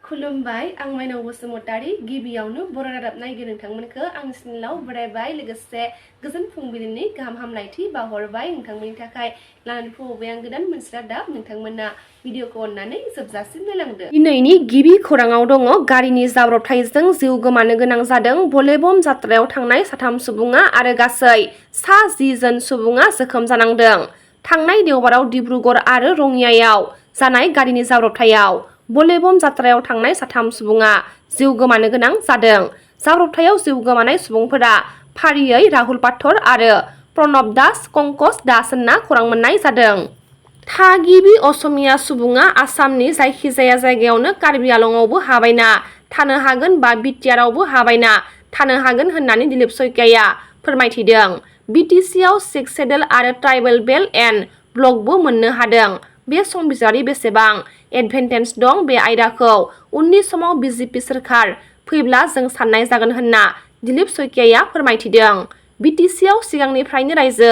खुलुमबाय आं माइनाव बसुमतारी गिबियावनो बर' रादाब नायगिरि नोंथांमोनखौ आंनि चेनेलाव बरायबाय लोगोसे गोजोन फुंबिलिनि गाहाम हामलायथि बावहरबाय नोंथांमोननि थाखाय लानानै फैबाय आं गोदान मोनसे रादाब नोंथांमोना भिडिअखौ अननानै जोबजासिम नायलांदो। दिनैनि गिबि खौराङाव दङ गारिनि जाब्रबथायजों जिउ गोमानो गोनां जादों बलेबम जात्रायाव थांनाय 3 सुबुङा आरो गासै 10 जन सुबुङा जोखोम जानांदों। थांनाय देवबाराव डिब्रुगड़ आरो रङियायाव जानाय गारिनि जाब्रबथायाव बलेबम जात्रायाव थांनाय 3 सुबुङा जिउ गोमानो गोनां जादों। जाब्रबथायाव जिउ गोमानाय सुबुंफोरा फारियै राहुल पाठर आरो प्रणब दास कंकज दास होनना खौरां मोननाय जादों। थागिबि असमिया सुबुङा आसामनि जायखिजाया जायगायावनो कार्बि आलंआवबो हाबायना थानो हागोन बा बिटिआरआवबो हाबायना थानो हागोन होननानै दिलीप शइकियाया फोरमायथिदों। बिटिसिआव सिक्स सेडुल आरो ट्राइबेल बेल्ट एन्ड ब्लकबो मोननो हादों। बे संबिजिरारि बेसेबां एडभान्टेज दं बे आयदाखौ उननि समाव बिजेपि सोरखार फैब्ला जों साननाय जागोन होनना दिलीप शइकियाया फोरमायथिदों। बिटिसिआव सिगांनिफ्रायनो रायजो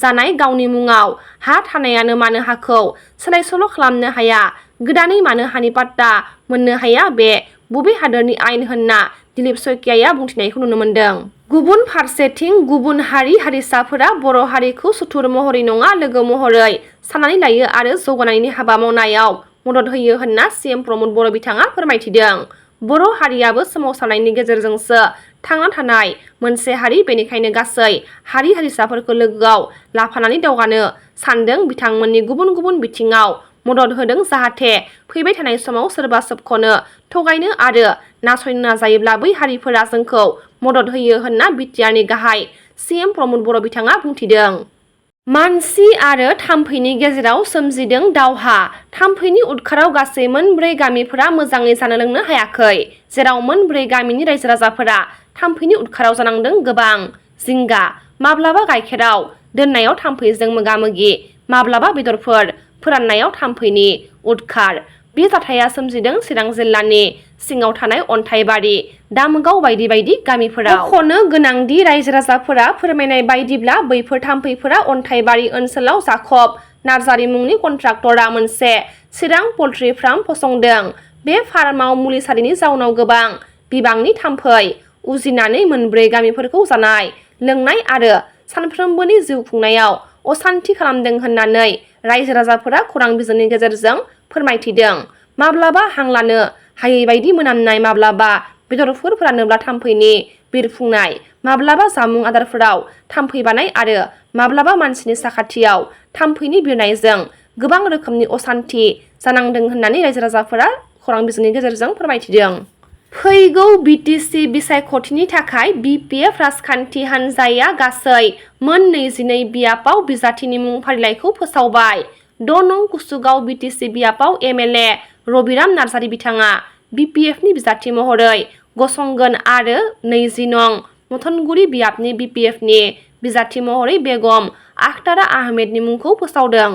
जानाय गावनि मुङाव हा थानायानो मानो हाखौ सोलाय सोल' खालामनो हाया गोदानै मानो हानि पाट्टा मोननो हाया बे बबे हादोरनि आयेन होनना दिलीप शइकियाया बुंथिनायखौ नुनो मोनदों। गुबुन फारसेथिं गुबुन हारि हारिसाफोरा बर' हारिखौ सुथुर महरै नङा लोगो महरै साननानै लायो आरो जौगानायनि हाबा मावनायाव मदद होयो होनना सिएम प्रमद बर' बिथाङा फोरमायथिदों। बर' हारियाबो सोमावसारनायनि गेजेरजोंसो थांना थानाय मोनसे हारि बेनिखायनो गासै हारि हारिसाफोरखौ लोगोआव लाफानानै दावगानो सानदों बिथांमोननि गुबुन गुबुन बिथिङाव मदद होदों जाहाथे फैबाय थानाय समाव सोरबा सोबख'नो थगायनो आरो नासयनो नाजायोब्ला बै हारिफोरा जोंखौ मदद होयो होनना बिटिआरनि गाहाय सिएम प्रमद बर' बिथाङा बुंथिदों। मानसि आरो थाम्फैनि गेजेराव सोमजिदों दावहा थाम्फैनि उदखाराव गासै 4 गामिफोरा मोजाङै जानो लोंनो हायाखै जेराव 4 गामिनि रायजो राजाफोरा थाम्फैनि उदखाराव जानांदों गोबां जिंगा माब्लाबा गाइखेराव दोननायाव थाम्फैजों मोगा मोगि माब्लाबा बेदरफोर फोराननायाव थाम्फैनि उदखार बे जाथाया सोमजिदों चिरां जिल्लानि सिङाव थानाय अन्थाइबारि दामगाव बायदि बायदि गामिफोराव। मख'नो गोनांदि रायजो राजाफोरा फोरमायनाय बायदिब्ला बैफोर थाम्फैफोरा अन्थाइबारि ओनसोलाव जाखब नार्जारि मुंनि कन्ट्राक्टरा मोनसे चिरां पल्ट्रि फार्म फसंदों। बे फार्माव मुलि सारैनि जाउनाव गोबां बिबांनि थाम्फै उजिनानै 4 गामिफोरखौ जानाय लोंनाय आरो सानफ्रोमबोनि जिउ खुंनायाव असान्थि खालामदों होननानै रायजो राजाफोरा खौरां बिजोंनि गेजेरजों फोरमायथिदों। माब्लाबा हां लानो हायै बायदि मोनामनाय माब्लाबा बेदरफोर फोरानोब्ला थाम्फैनि बिरफुंनाय माब्लाबा जामुं आदारफोराव थाम्फै बानाय आरो माब्लाबा मानसिनि साखाथियाव थाम्फैनि बिरनायजों गोबां रोखोमनि असान्थि जानांदों होननानै रायजो राजाफोरा खौरां बिजोंनि गेजेरजों फोरमायथिदों। फैगौ बिटिसि बिसायख'थिनि थाखाय बिपिएफ राजखान्थि हान्जाया गासै 22 बियाबाव बिजाथिनि मुं फारिलाइखौ फोसावबाय। 6 नं कुसुगाव बिटिसि बियाबाव एमएलए रबिराम नार्जारि बिथाङा बिपिएफनि बिजाथि महरै गसंगोन आरो 20 नं मथनगुरि बियाबनि बिपिएफनि बिजाथि महरै बेगम आखतारा आहमेदनि मुंखौ फोसावदों।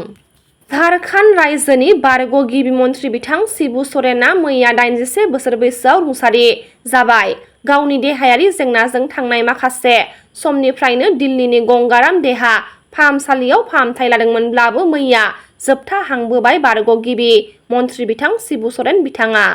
झारखन्ड रायजोनि बारग' गिबि मन्थ्रि बिथां शिबु सरेनआ मैया 81 बोसोर बैसोआव रुंसारि जाबाय। गावनि देहायारि जेंनाजों थांनाय माखासे समनिफ्रायनो दिल्लीनि गंगाराम देहा फाहामसालियाव फाहामथाय लादोंमोनब्लाबो मैया जोबथा हां बोबाय बारग' गिबि मन्थ्रि बिथां शिबु सरेन बिथाङा।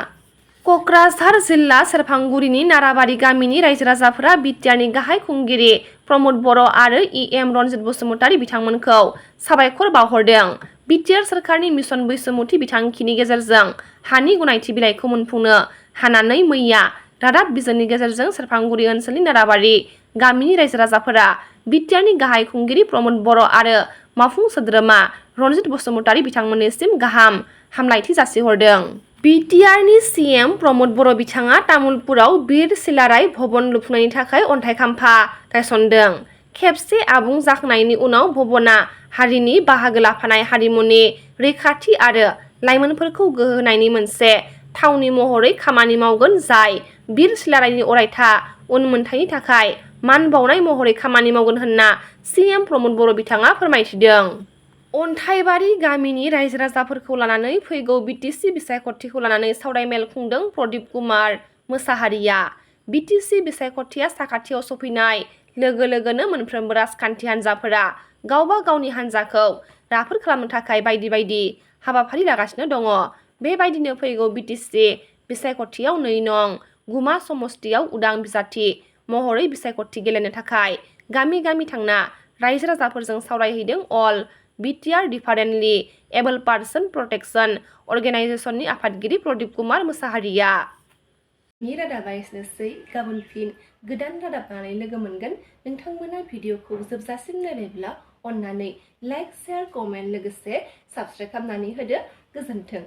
क'क्राझार जिल्ला सेरफांगुरिनि नाराबारि गामिनि रायजो राजाफोरा बिटिआरनि गाहाय खुंगिरि प्रमद बर' आरो इएम रनजित बसुमतारी बिथांमोनखौ साबायखर बावहरदों। बिटिआर सोरखारनि मिशन बैसोमुथि बिथांखिनि गेजेरजों हानि गनायथि बिलाइखौ मोनफुंनो हानानै मैया रादाब बिजोंनि गेजेरजों सेरफांगुरि ओनसोलनि नाराबारि गामिनि रायजो राजाफोरा बिटिआरनि गाहाय खुंगिरि प्रमद बर' आरो मावफुं सोद्रोमा रनजित बसुमतारी बिथांमोननिसिम गाहाम हामलायथि जासिहरदों। बिटिआरनि सिएम प्रमद बर' बिथाङा तामुलपुराव बिर सिलाराय भवन लुफुंनायनि थाखाय अन्थाइ खाम्फा गायसनदों। खेबसे आबुं जाखांनायनि उनाव भवना हारिनि बाहागो लाफानाय हारिमुनि रैखाथि आरो लाइमोनफोरखौ गोहो होनायनि मोनसे थावनि महरै खामानि मावगोन जाय बिर सिलारायनि अरायथा उनमोनथायनि थाखाय मान बावनाय महरै खामानि मावगोन होनना सिएम प्रमद बर' बिथाङा फोरमायथिदों। अन्थाइबारि गामिनि रायजो राजाफोरखौ लानानै फैगौ बिटिसि बिसायख'थिखौ लानानै सावरायमेल खुंदों प्रदीप कुमार मोसाहारिया। बिटिसि बिसायख'थिया साखाथियाव सफैनाय लोगो लोगोनो मोनफ्रोमबो राजखान्थि हान्जाफोरा गावबा गावनि हान्जाखौ राफोद खालामनो थाखाय बायदि बायदि हाबाफारि लागासिनो दङ। बेबायदिनो फैगौ बिटिसि बिसायख'थियाव 2 नं, गुमा समस्तियाव उदां बिजाथि महरै बिसायख'थि गेलेनो थाखाय गामि गामि थांना रायजो राजाफोरजों सावरायहैदों all BTR differently able person protection अर्गेनाइजेशननि आफादगिरि प्रदीप कुमार मोसाहारिया। नि रादाबा एसेनोसै, गाबोन फिन गोदान रादाब लानानै लोगो मोनगोन। नोंथांमोना भिडिअखौ जोबजासिम नायबायब्ला अन्नानै लाइक, शेयार, कमेन्ट लोगोसे साबस्क्राइब खालामनानै होदो। गोजोन्थों।